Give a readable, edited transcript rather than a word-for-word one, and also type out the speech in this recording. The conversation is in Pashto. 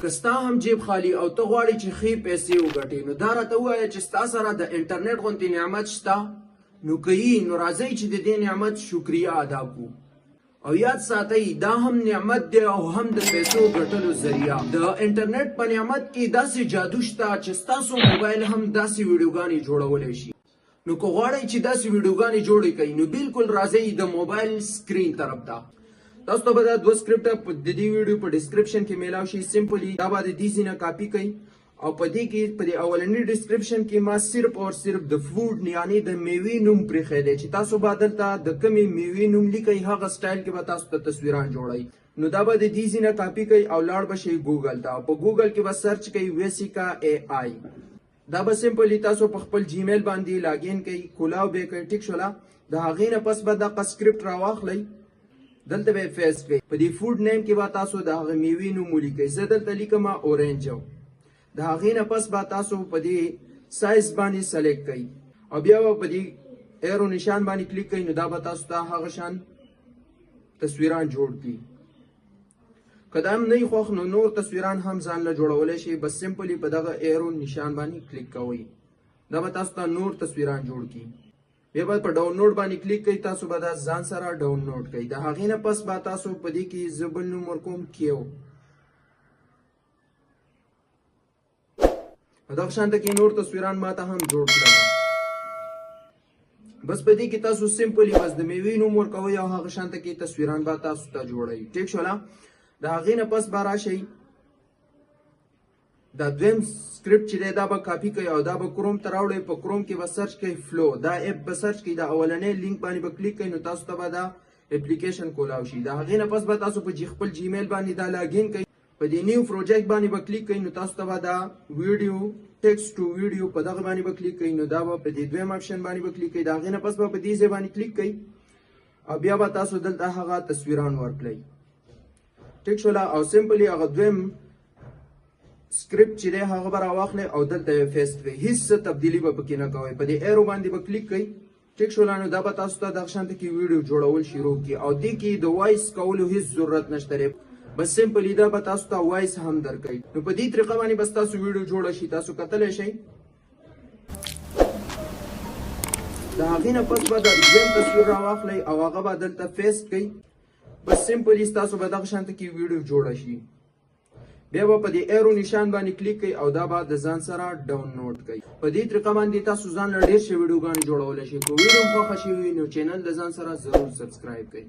که ستا هم جیب خالی او ته غواړې چې ښې پیسې وګټې، نو دا راته ووایه چې ستا سره د انټرنیټ غوندې نعمت شته؟ نو که یي، نو راځئ چې د دې نعمت شکریه ادا کړو. او یاد ساتئ، دا هم نعمت دی او هم د پیسو ګټلو ذریعه. د انټرنیټ په نعمت کې داسې جادو شته چې ستاسو موبایل هم داسې ویډیوګانې جوړولی شي. نو که غواړئ چې داسې ویډیوګانې جوړې کړئ، نو بالکل راځئ د موبایل سکرین طرف ته. تاسو ته به دا دوه سکرپټ د دې ویډیو په ډیسکرپشن کې میلاو شي. سمپلی دا به د دې ځای نه کاپي کړئ او په دې کې، په دې اولني ډیسکرپشن کې ما صرف او صرف د فروټ یعنی د میوې نوم پرېښی دی، چې تاسو به دلته د کومې میوې نوم لیکئ، هغه سټایل کې به تاسو ته تصویران جوړئ. نو دا به د دې ځای نه کاپي کړئ او لاړ به شئ ګوګل ته. په ګوګل کې به سرچ کړئ ویسیکا ای آی. دا به سمپلی تاسو په خپل جیمیل باندې لاګین کړئ، کولاو به کړئ. ټیک شوله؟ د هغې نه پس به دغه سکرپټ راواخلئ، دلته به یې پیسټ کړئ. په دې فوډ نیم کې به تاسو د هغه میوې نوم ولیکئ. زه دلته لیکم اورنج. د هغې نه پس به تاسو په دې سایز باندې سلیکټ کړئ او بیا به په دې ایرو نشان باندې کلیک کړئ، نو دا به تاسو ته هغه شان تصویران جوړ کړي. که دا هم نه وي خوښ، نو نور تصویران هم ځان له جوړولی شئ. بس سمپلی په دغه ایرو نشان باندې کلیک کوئ، دا به تاسو ته نور تصویران جوړ کړي. بیا به په ډاونلوډ باندې کلیک کړئ، تاسو به دا ځان سره ډاونلوډ کړئ. د هغې نه پس به تاسو په دې کې زه بل نوم ورکوم، کیو. او دغه شان ته کې نور تصویران ما ته هم جوړ کړل. بس په دې کې تاسو سمپلی بس د میوې نوم ورکوئ او هغه شان ته کې تصویران به تاسو ته جوړوي. ټیک شوله؟ د هغې نه پس به راشئ، دا دویم سکرپټ چې دی دا به کاپي کړئ او دا به کروم ته راوړئ. په کروم کې به سرچ کړئ فلو، دا اپ به سرچ کړئ، دا اولنی لینک باندې به کلیک کړئ، نو تاسو ته به دا اپلیکیشن کولاو شي. د هغې نه پس به تاسو په خپل جیمیل باندې دا لاګین کړئ، په دې نیو پروجیکټ باندې به کلیک کړئ، نو تاسو ته به دا ویډیو ټیکسټ ټو ویډیو په دغه باندې به کلیک کړئ، نو دا به په دې دویم آپشن باندې به کلیک کړئ. د هغې نه پس به په دې ځای باندې کلیک کړئ او بیا به تاسو دلته هغه تصویران ورکړئ. ټیک شوله؟ او سمپلی هغه دویم سکرپټ چې دی هغه به راواخلئ او دلته یې پیسټ کړئ. هیڅ څه تبدیلي به پکې نه کوئ. په دې ایرو باندې به کلیک کړئ. ټیک شوله؟ نو دا به تاسو ته دغه شانته کې ویډیو جوړول شروع کړي او دې کې د وایس کولو هیڅ ضرورت نشته دی. بس سمپلی دا به تاسو ته وایس هم درکوي. نو په دې طریقه باندې بس تاسو ویډیو جوړه شي. تاسو کتلی شئ. د هغې نه پس به دا دویم تصویر راواخلئ او هغه به دلته پیسټ کړئ. بس سمپلی ستاسو به دغه شانته کې ویډیو جوړه شي. بیا به په دې ایرو نشان باندې کلیک کړئ او دا به د ځان سره ډاونلوډ کړئ. په دې طریقه باندې تاسو ځان له ډېر ښه ویډیوګانې جوړولی شئ. که ویډیو مو خوښه شوې وي، نو چینل د ځان سره ضرور سبسکرایب کړئ.